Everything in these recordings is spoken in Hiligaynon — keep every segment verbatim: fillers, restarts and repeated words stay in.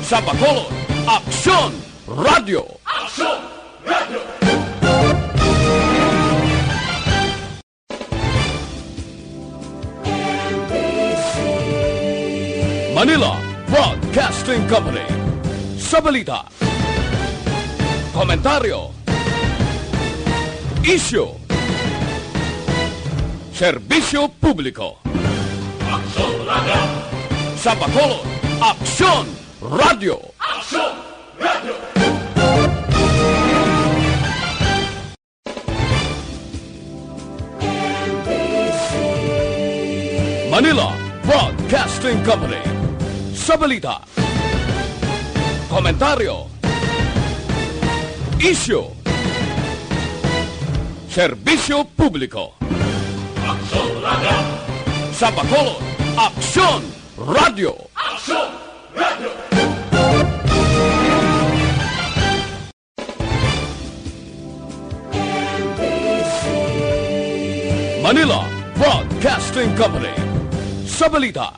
Sa Bacolod, Aksyon Radio. Aksyon Radio. Manila Broadcasting Company. Sa balita, komentaryo, isyu, serbisyo publiko. Aksyon Radio. Sa Bacolod, Aksyon Radio. Aksyon Radio. Manila Broadcasting Company. Sa balita, komentaryo, isyu, serbisyo publiko. Aksyon Radio. Sa Bacolod, Aksyon Radio. Aksyon Radio. Manila Broadcasting Company. Sa balita,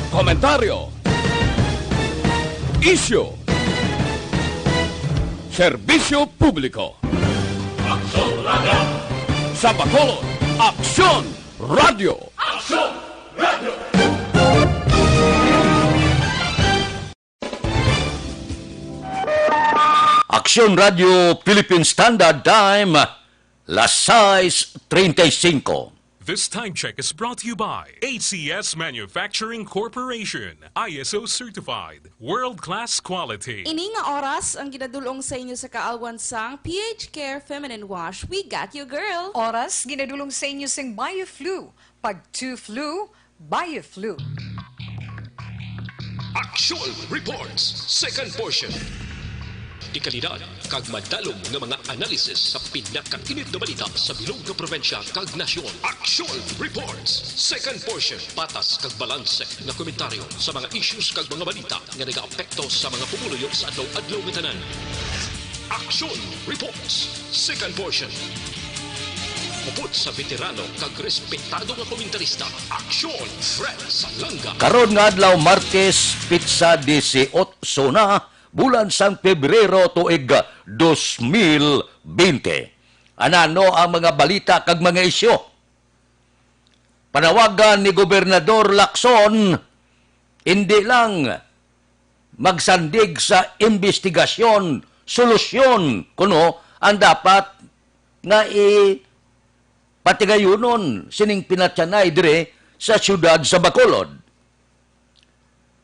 komentaryo, isyu, serbisyo publiko. Aksyon Radio. Sa Bacolod, Aksyon Radio. Aksyon Radio. Aksyon Radio Philippine Standard Time, las sais treinta y cinco. This time check is brought to you by A C S Manufacturing Corporation, I S O certified, world-class quality. Ini nga oras ang ginadulong sa inyo sa kaalwan sang P H Care Feminine Wash. We got you, girl! Oras ginadulong sa inyo sing Bioflu. Pag two flu, Bioflu. Action Reports, second portion. Dekalidad kag madalom nga mga analisis sa pinakainit nga balita sa bilog nga probinsya kag nasyon. Action Reports, second portion. Patas kag balanse nga komentaryo sa mga issues kag mga balita nga nagaapekto sa mga pumuluyo sa adlaw-adlaw nga tanan. Action Reports, second portion. Upod sa veterano kag respetado nga komentarista, Aksyon Fred Salanga. Karon nga adlaw, Martes, pitsa disiotso na, bulan sang Pebrero, tuig dos mil bente. Anano ang mga balita kag mga isyu? Panawagan ni Gobernador Lacson, indi lang magsandig sa imbestigasyon, solusyon kuno ang dapat nga ipatigayunon sining pinatyanay dire sa siyudad sa Bacolod.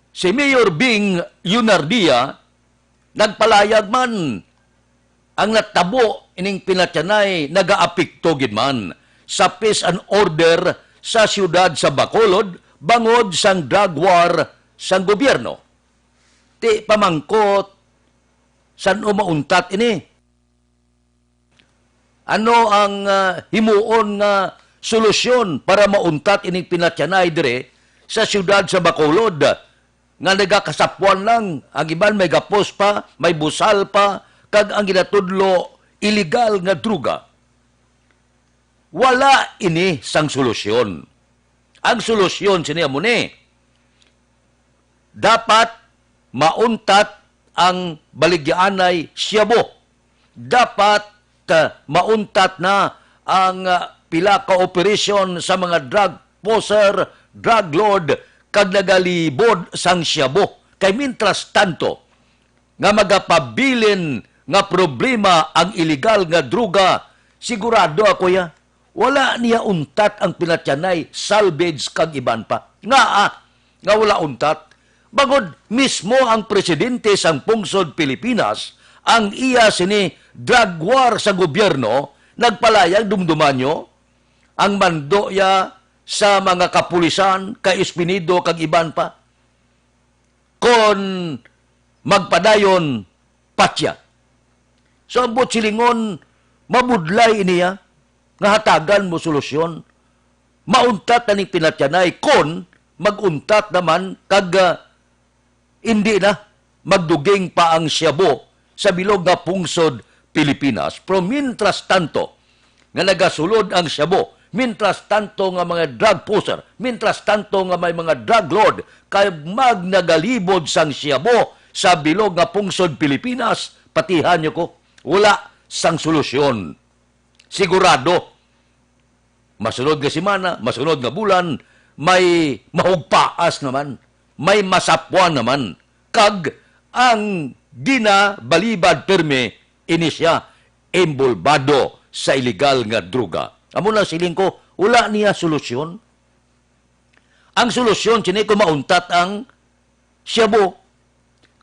Si Mayor Bing Leonardia nagpalayag man ang natabo ining pinatyanay nagaapekto gid man sa peace and order sa siyudad sa Bacolod bangod sang drug war sang gobyerno. Ti pamangkot, san-o mauntat ini? Ano ang, ah, himuon nga solusyon para mauntat ining pinatyanay dire sa siyudad sa Bacolod nga nagakasapwan lang, ang iban may gapos pa, may busal pa, kag ang ginatudlo iligal nga droga? Wala ini sang solusyon. Ang solusyon sini amo ni, dapat mauntat ang baligyaanay shabu. Dapat, ah, mauntat na ang, ah, pila ka operasyon sa mga drug pusher, drug lord, kag nagalibod sang shabu. Kay mientras tanto, nga magapabilin nga problema ang iligal nga droga, sigurado ako ya, wala niya untat ang pinatyanay, salvage kag iban pa. Ngaa nga wala untat? Bangod mismo ang presidente sang pungsod Pilipinas, ang iya sini drug war sa gobyerno, nagpalayag dumduman nyo ang mando ya sa mga kapulisan, ka Espinido kag iban pa. Kon magpadayon, patya. So, ang buot silingon, mabudlay ini, ah, nga hatagan mo solusyon. Mauntat na ning pinatyanay kon mag-untat naman kag, ah, indi na magduging pa ang shabu sa bilog nga pungsod Pilipinas. Pero mientras tanto nga nagasulod ang shabu, Mientras tanto nga mga drug pusher, mientras tanto nga may mga drug lord kay magnagalibod sang shabu sa bilog nga pungsod Pilipinas, patihan niyo ko, wala sang solusyon. Sigurado, masunod nga semana, masunod nga bulan, may mahugpaas naman, may masapwan naman, kag ang ginabalibad pirmi ini siya, imbolbado sa iligal nga droga. Amo na siling ko, wala niya solusyon. Ang solusyon sini kung mauntat ang shabu.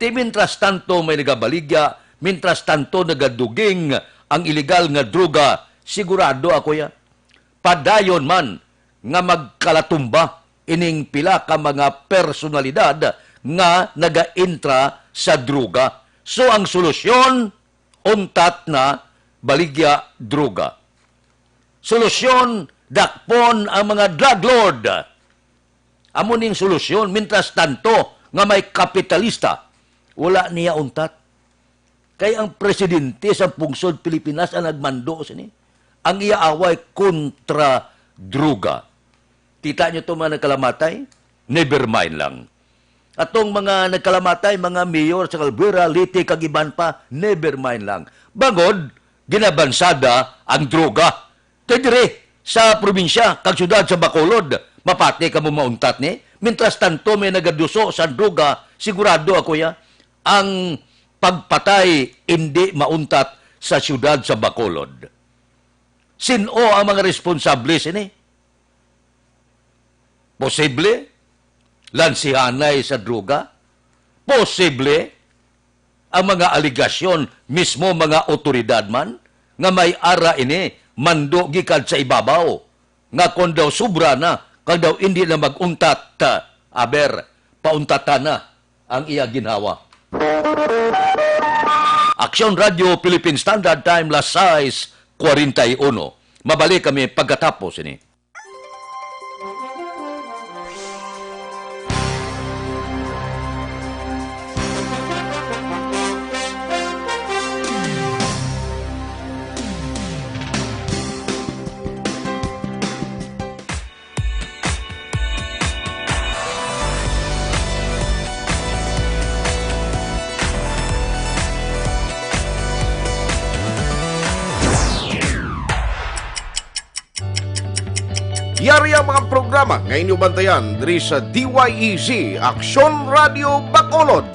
Ti, mientras tanto may nagabaligya, mientras tanto nagaduging ang iligal nga droga, sigurado ako ya, padayon man nga magkalatumba ining pila ka mga personalidad nga nagaintra sa droga. So, ang solusyon, untat na baligya droga. Solusyon, dakpon ang mga drug lord. Amo ning solusyon, mientras tanto nga may kapitalista, wala niya untat. Kay ang presidente sa pungsod Pilipinas ang nagmando sini. Ang iya away kontra droga. Kita niyo to, mga nagkalamatay? Never mind lang. Atong mga nagkalamatay, mga mayor sa Albuera, Leyte, kag iban pa, never mind lang. Bangod, ginabansada ang droga. Kay diri, sa probinsya, kag syudad sa Bacolod, mapati kamo mauntat ni? Mientras tanto, may nagaduso sa droga, sigurado ako ya, ang pagpatay indi mauntat sa syudad sa Bacolod. Sin-o ang mga responsable sini? Posible, lansihanay sa droga. Posible, ang mga alegasyon mismo mga awtoridad man nga may ara ini mando gikan sa ibabaw, nga kon daw sobra na, kag daw indi na mag-untat, aber, pauntatan na ang iya ginhawa. Aksyon Radio Philippine Standard Time, las sais cuarenta y uno. Mabalik kami pagkatapos ini. Yari ang mga programa nga inyo bantayan diri sa D Y E Z, Aksyon Radio Bacolod.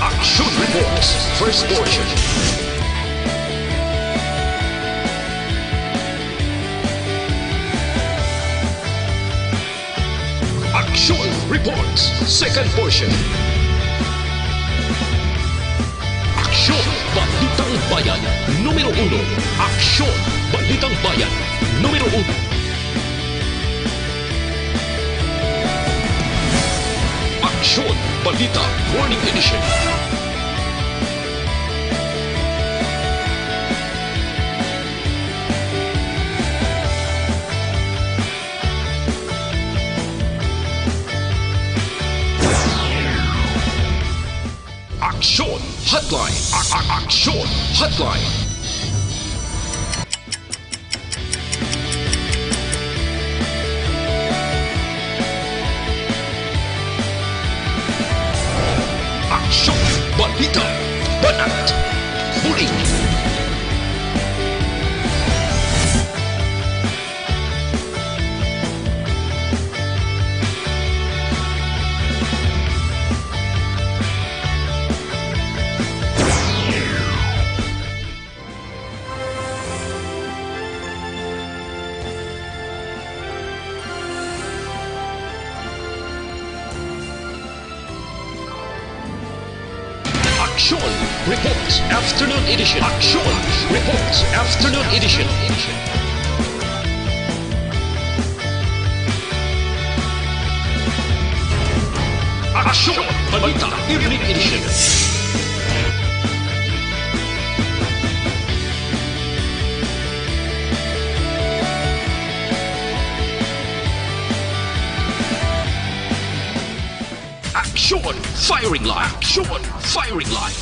Action Reports, first portion. Action Reports, second portion. Aksyon, Balitang Bayan, numero uno. Aksyon, Balitang Bayan, numero uno. Aksyon, Balita, Morning Edition. Aksyon Hotline. A-, a-, Aksyon Hotline. Aksyon, balita, banat, bulig. Aksyon Reports Afternoon Edition. Aksyon Reports Afternoon Edition. Aksyon Balita Evening Edition. Firing line. Action. Firing line.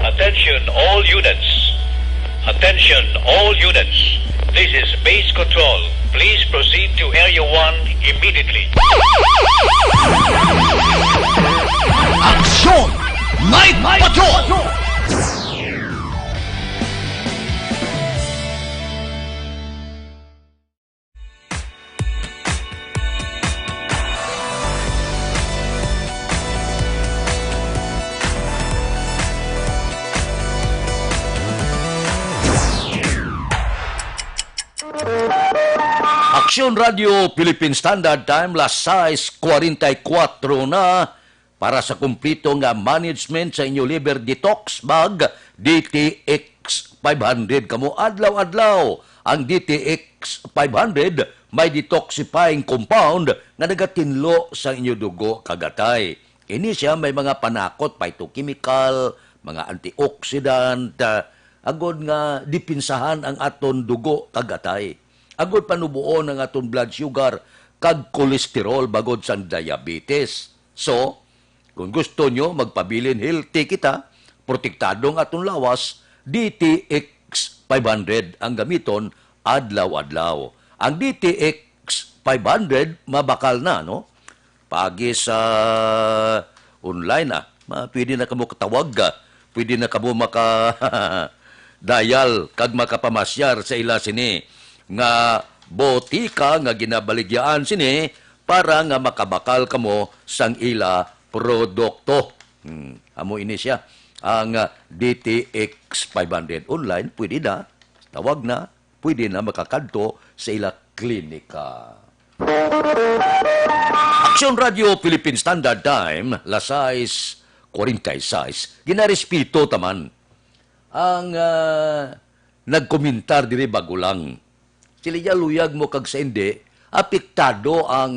Attention all units. Attention all units. This is base control. Please proceed to Area one immediately. Action! Night Patrol! Aksyon Radio Philippine Standard Time, las sais kuwarenta y kuwatro na. Para sa kumpleto nga management sa inyo liver detox bag, D T X five hundred kamo adlaw-adlaw. Ang D T X five hundred may detoxifying compound nga nagatinlo sa inyo dugo kag atay. Ini sia may mga panakot, phytochemical, mga antioxidant, ah, agod nga dipinsahan ang aton dugo kag atay. Agod panuboon ang aton blood sugar kag cholesterol bagod sang diabetes. So, kung gusto nyo magpabilin healthy kita, protektado ang aton lawas, D T X five hundred ang gamiton adlaw-adlaw. Ang D T X five hundred mabakal na, no? Paagi sa online, ah. Ma-, pwede na kamo katawag, ah. Pwede na kamo maka-dial kag makapamasyar sa ila sini nga botika nga ginabaligyaan sini para nga makabakal kamo sang ila produkto. Hmm, amo ini sia. Ang, ah, D T X five hundred online, pwede na. Tawag na. Pwede na makakadto sa ila klinika. Aksyon Radio Philippine Standard Time, las sais kuwarenta y sais. Ginarespeto ta man ang, ah, nagkomentar diri bago lang. Sila ya luyag mo kag sa indi, apektado ang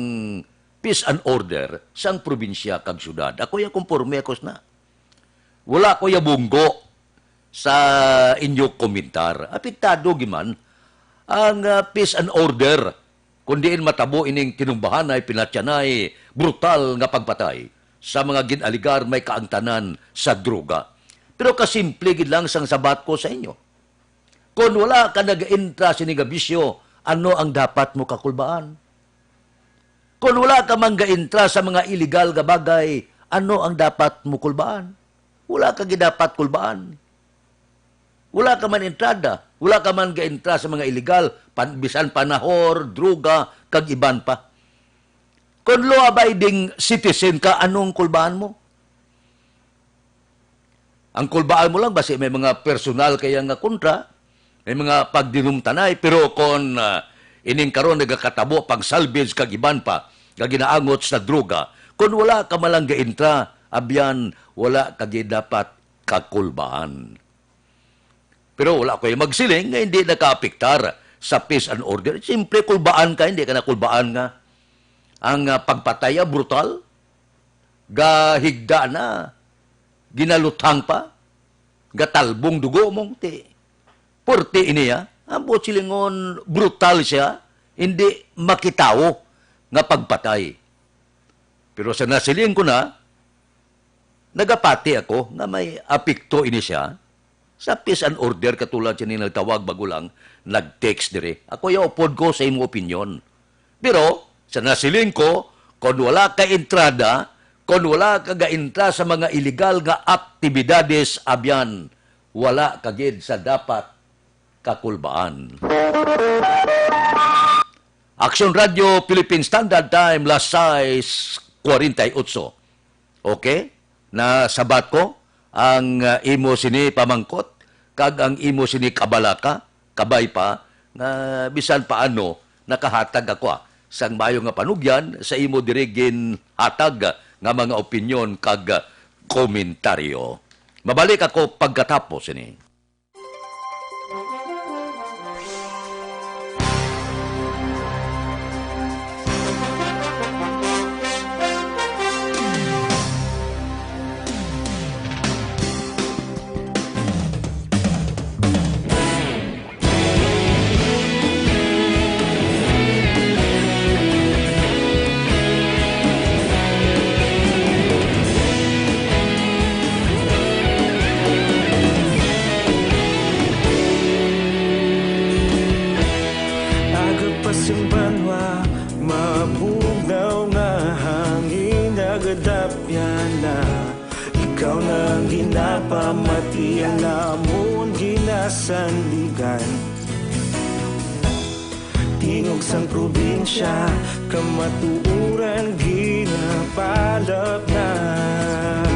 peace and order sang probinsya kag syudad. Ako ya, konforme ako sina. Wala ko ya bunggo sa inyo komentar. Apektado gid man ang, ah, peace and order, kun diin matabo ining tinumbahanay, pinatyanay, brutal nga pagpatay sa mga gin-alegar may kaangtanan sa droga. Pero kasimple gid lang sang sabat ko sa inyo. Kon wala ka nag-intra sini nga bisyo, ano ang dapat mo kakulbaan? Kon wala ka man ga-intra sa mga iligal nga bagay, ano ang dapat mo kulbaan? Wala ka gid dapat kulbaan. Wala ka man entrada, wala ka man ga-intra sa mga iligal, pan-, bisan panahor, droga, kag iban pa. Kon law-abiding citizen ka, anong kulbaan mo? Ang kulbaan mo lang, basi may mga personal kaya nga kontra, may mga pagdinumtanay, pero kon, ah, ining karon nagakatabo pag salvage kag iban pa nga ginaangot sa droga, kon wala ka man lang gaintra, abyan, wala ka gid dapat kakulbaan. Pero wala ko'y magsiling nga hindi nakaapektar sa peace and order. Siyempre, kulbaan ka, hindi ka na kulbaan nga ang, ah, pagpatay, ah, brutal. Gahigda na, ginaluthang pa, gatalbong dugo mong ti. Purti ini, ah. Ang buot silingon, brutal siya, hindi makitawo nga pagpatay. Pero sa nasiling ko na, nagapati ako nga may apekto ini siya sa peace and order, katulad sini nagtawag bago lang, nag-text diri. Ako ya upod ko sa imo opinyon. Pero, sa nasiling ko, kon wala ka entrada, kon wala ka gaintra sa mga iligal nga aktibidades, abyan, wala ka gid sa dapat kakulbaan. Aksyon Radio Philippine Standard Time, las sais kuwarenta y otso. Okay? Nasabat ko ang, ah, imo sini pamangkot kag ang imo sini kabalaka, kabay pa nga bisan paano nakahatag ako, ah, sang maayo nga panugyan sa imo diri ginhatag nga mga opinyon kag, ah, komentaryo. Mabalik ako pagkatapos sini. Sang banwa, mabugnaw nga hangin nagadapyan na. Ikaw na ang ginapamatian namon ginasandigan. Tingog sang probinsya, kamatuoran ginapalapnag.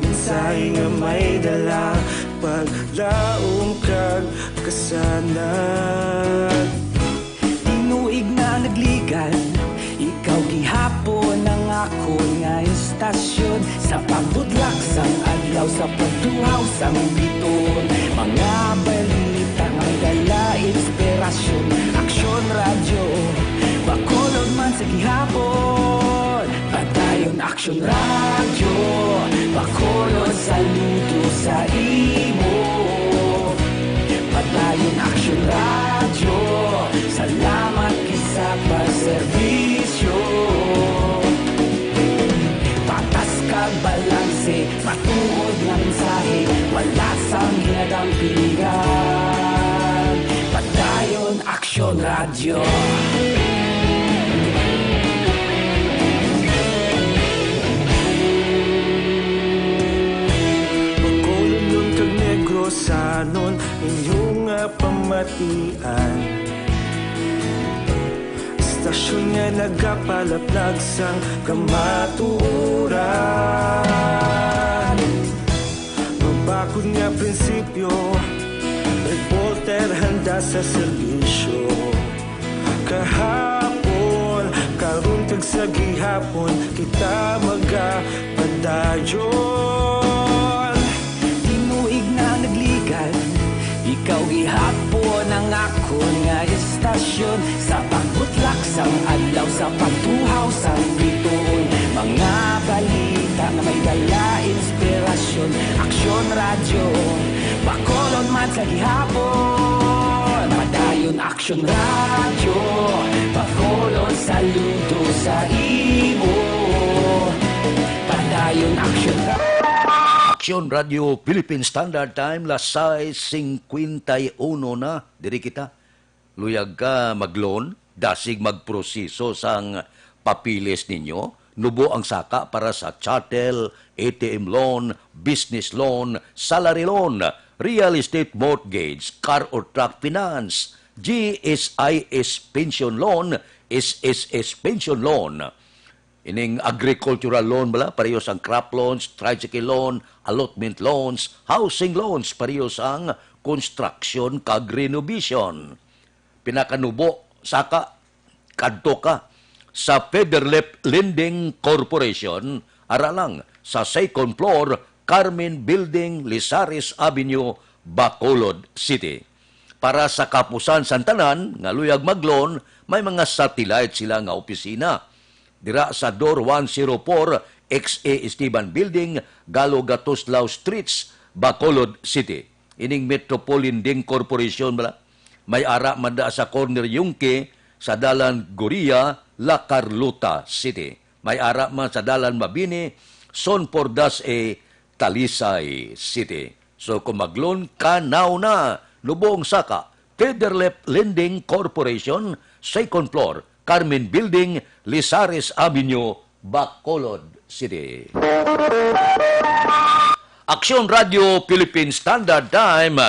Mensahe nga may dala, paglaom kag kasanag. Tinuig na nagligan, ikaw gihapon ang akon nga istasyon. Sa pagbutlak sang adlaw, sa pagtuhaw sang bituon, mga balita nga may dala inspirasyon. Aksyon Radyo, Bacolod man sa gihapon. Padayon Aksyon Radyo, Bacolod, saludo sa imo. Padayon Aksyon Radyo, salamat gid sa pagserbisyo. Patas kag balanse, matuod nga mensahe, wala sang ginadampingan. Padayon Aksyon Radyo. Bacolodnon kag Negrosanon, inyo nga pamatian. Istasyon nga nagapalaplag sang kamatuoran. Mabakod nga prinsipyo, reporter handa sa serbisyo. Kahapon, karon kag sa gihapon, kita magapadayon. Tinuig na nagligan, ikaw gihapon ang akon nga istasyon. Sa pagbutlak sang adlaw, sa pagtuhaw sang bituon, mga balita nga may dala inspirasyon. Aksyon Radyo, Bacolod man sa gihapon. Padayon Aksyon Radyo, Bacolod, saludo sa imo. Padayon Aksyon Radyo. Aksyon Radyo Philippine Standard Time, las sais cincuenta y uno na. Diri kita. Luyag ka mag-loan, dasig magproseso sang papeles ninyo. Nubo ang saka para sa chattel, A T M loan, business loan, salary loan, real estate mortgage, car or truck finance, G S I S pension loan, S S S pension loan. Ining agricultural loan bala, pareho sang crop loans, tricycle loan, allotment loans, housing loans, pareho sang construction kag renovation. Pinakanubo, saka kadto ka sa Federlep Lending Corporation, ara lang sa second floor, Carmen Building, Lizares Avenue, Bacolod City. Para sa kapusan sang tanan nga luyag mag-loan, may mga satellite sila nga opisina. Dira sa Door one zero four, X A Esteban Building, Galo Gatuslao Streets, Bacolod City. Ining Metropol Lending Corporation bala, may ara man da sa corner Yungque sa Dalan Goria, La Carlota City. May ara man sa Dalan Mabini, Son Pordas A, Talisay City. So, kung mag-loan ka, now na. Nubong saka, Federlep Lending Corporation, second floor, Carmen Building, Lizares Avenue, Bacolod City. Aksyon Radio Philippine Standard Time,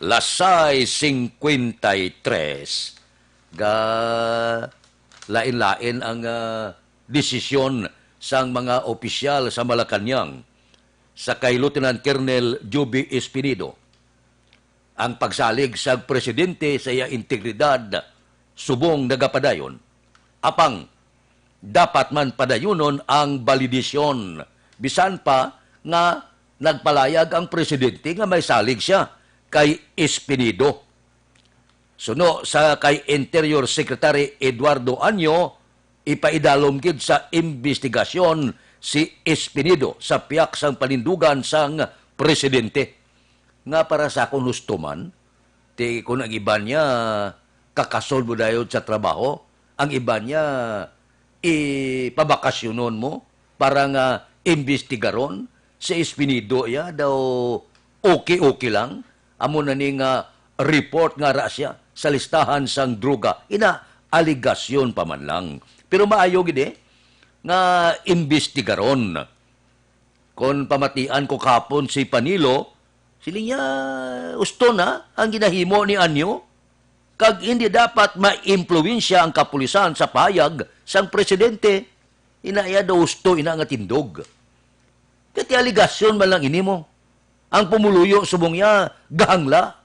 las sais cincuenta y tres. Ga lain-lain ang, ah, desisyon sang mga opisyal sa Malacañang, sa kay Lieutenant Colonel Joby Espinido. Ang pagsalig sa presidente sa iya integridad subong nagapadayon. Apang, dapat man padayunon ang balidasyon, bisan pa nga nagpalayag ang presidente nga may salig siya kay Espinido. Suno sa kay Interior Secretary Eduardo Año, ipaidalom gid sa imbestigasyon si Espinido sa pihak sang panindugan sang presidente. Nga para sa akon husto man, ti kun ang iban niya kakasol mo dayon sa trabaho, ang iban niya ipabakasyonon mo para nga imbestigaron si Espinido, iya daw okay-okay lang. Amo na ni nga report nga ara siya sa listahan sang droga. Ina, Aligasyon pa man lang. Pero maayo gid, eh, nga imbestigaron. Kon pamatian ko kahapon si Panilo, siling niya, "Husto na ang ginahimo ni Anyo, kag hindi dapat maimpluwensya ang kapulisan sa pahayag sang presidente." Ina iya daw husto ina nga tindog. Kay ti aligasyon man lang ini mo. Ang pumuluyo subong iya gahangla.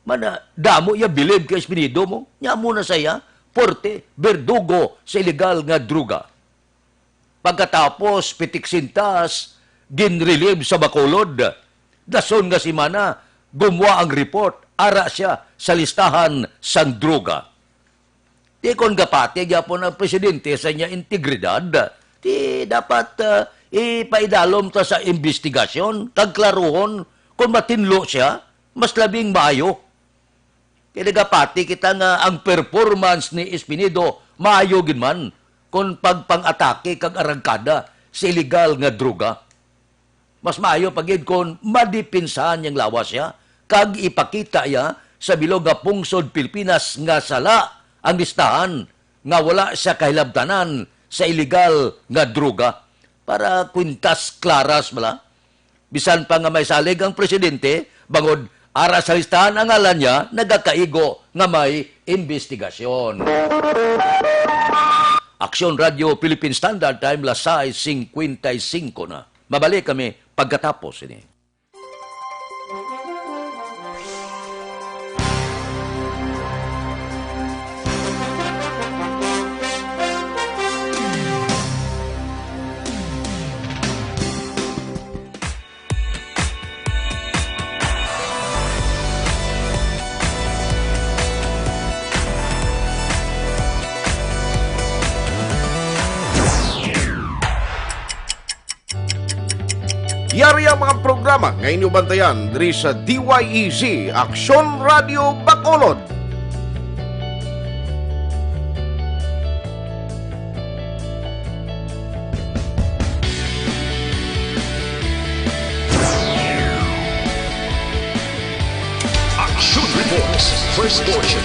Mana, damo iya bilib kay Espinido mo. Nya mo na sa iya, forte, berdugo sa iligal nga droga. Pagkatapos, pitik sintas, ginrelieve sa Bacolod. Dason nga semana, gumwa ang report, ara siya sa listahan sang droga. Di kon gapati gyapon ang presidente sa iya integridad, di dapat, ah, ipaidalom ta sa imbestigasyon kag klaruhon kon matinlo siya, mas labing maayo. Kay nagapati kita nga ang performance ni Espinido maayo gid man kon pagpang-atake kag arangkada sa iligal nga droga. Mas maayo pa gid kon madipinsahan niyang lawas siya kag ipakita iya sa bilog nga pungsod Pilipinas nga sala ang listahan nga wala siya kahilabtanan sa iligal nga droga para kwintas klaras bala. Bisan pa nga may salig ang presidente, bangod ara sa listahan ang ngalan niya, nagakaigo nga may imbestigasyon. Aksyon Radio Philippine Standard Time, las sais cincuenta y cinco na. Mabalik kami pagkatapos ini. Yari ang mga programa nga inyo bantayan diri sa D Y E Z, Aksyon Radio Bacolod. Action Reports, first portion.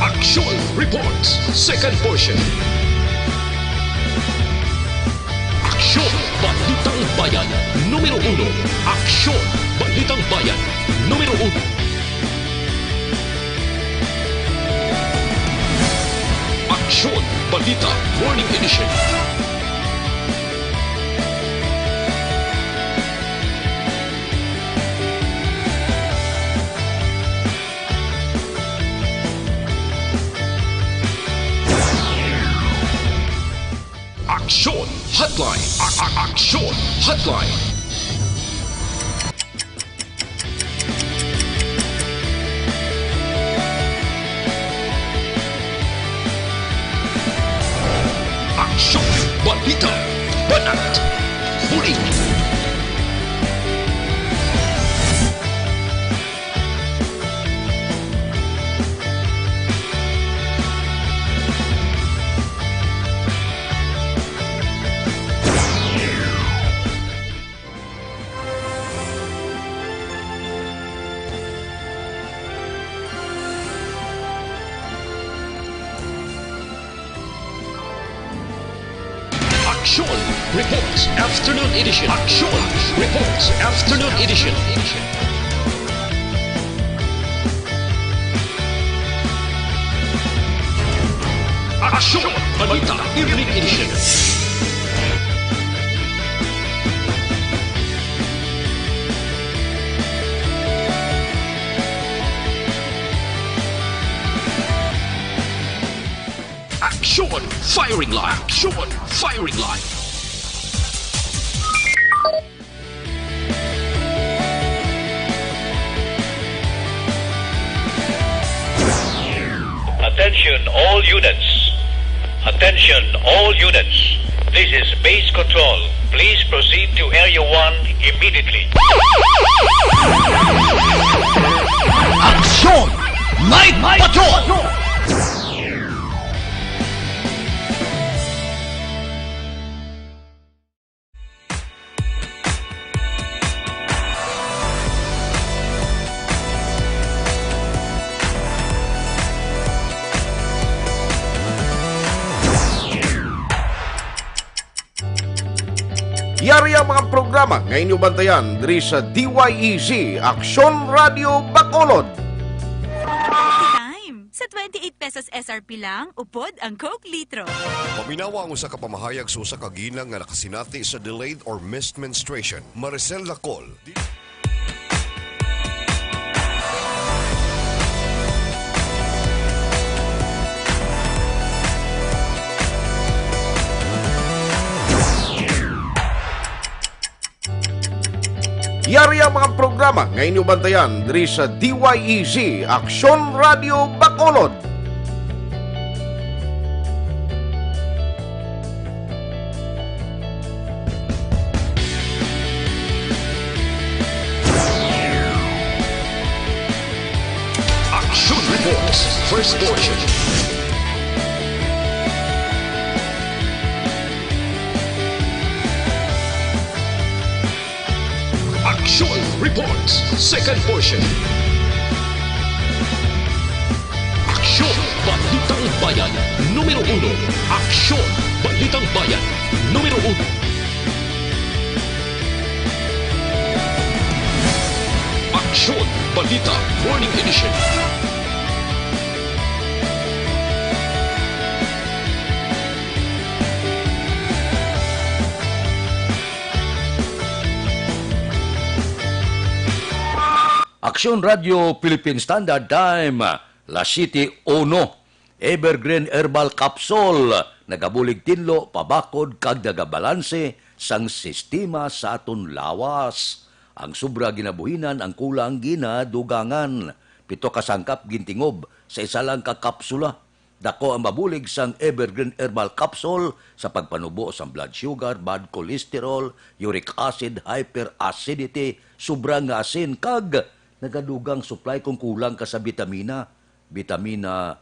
Action Reports, second portion. Aksyon, Balitang Bayan, numero uno. Aksyon, Balitang Bayan, numero uno. Aksyon, Balita, Morning Edition. Aksyon Hotline. A- a- Aksyon Hotline. Aksyon, balita, banat, bulig. Aksyon Reports Afternoon Edition. Aksyon Reports Afternoon Edition. Aksyon Balita Evening Edition. Aksyon! Firing line! Aksyon! Firing line! Attention all units. Attention all units. This is Base Control. Please proceed to Area one immediately. Aksyon! Night Patrol! Yari ang mga programa nga inyo bantayan diri sa D Y E Z, Aksyon Radio Bacolod. Time. Sa twenty-eight pesos S R P lang, upod ang Coke litro. Paminawa ang usa ka pamahayag sa usa ka ginang nga nakasinati sa delayed or missed menstruation. Maricel Lacol. Yari ang mga programa nga inyo bantayan diri sa D Y E Z, Aksyon Radio Bacolod. Action Reports, first portion. Action Reports, second portion. Aksyon, Balitang Bayan, numero uno. Aksyon, Balitang Bayan, numero uno. Aksyon, Balita, Morning Edition. Aksyon Radio Philippine Standard Time, las siete uno. Evergreen Herbal Capsule, nagabulig tinlo, pabakod kag nagabalanse sang sistema sa aton lawas. Ang sobra ginabuhinan, ang kulang ginadugangan. Pito ka sangkap gintingob sa isa lang ka kapsula. Dako ang mabulig sang Evergreen Herbal Capsule sa pagpanubo sang blood sugar, bad cholesterol, uric acid, hyperacidity, sobra nga asin, kag nagadugang supply kung kulang ka sa bitamina, bitamina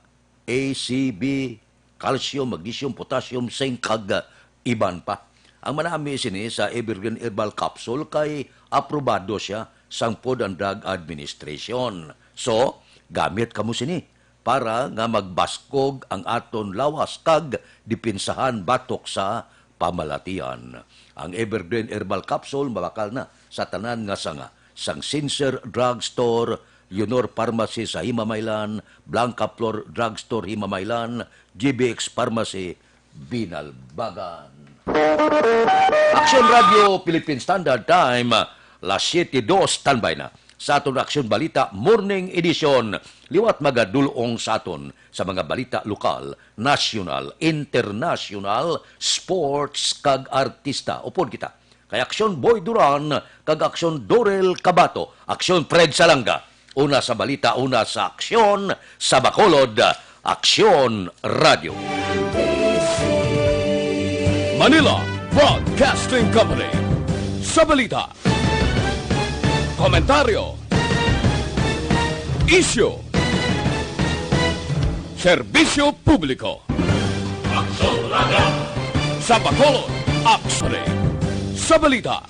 A, C, B, calcium, magnesium, potassium, zinc, kag iban pa. Ang manami sini sa Evergreen Herbal Capsule kay aprobado sia sang Food and Drug Administration. So, gamit kamo sini para nga magbaskog ang aton lawas kag depensahan batok sa pamalatian. Ang Evergreen Herbal Capsule mabakal na sa tanan nga sanga, sang Sincere Drug Store, Leonor Pharmacy sa Himamaylan, Blanca Flor Drug Store Himamaylan, G B X Pharmacy Binalbagan. Aksyon Radio Philippine Standard Time, las siete dos, standby na sa aton Aksyon Balita Morning Edition. Liwat magadul-ong sa aton sa mga balita lokal, nasyonal, internasyonal, sports, kag artista. Upod kita kay Aksyon Boy Duran kag Aksyon Dorel Cabato, Aksyon Fred Salanga. Una sa balita, una sa aksyon, sa Bacolod, Aksyon Radio. Manila Broadcasting Company. Sa balita, komentaryo, isyu, serbisyo publiko. Aksyon Radio. Sa Bacolod, Aksyon. Sa balita,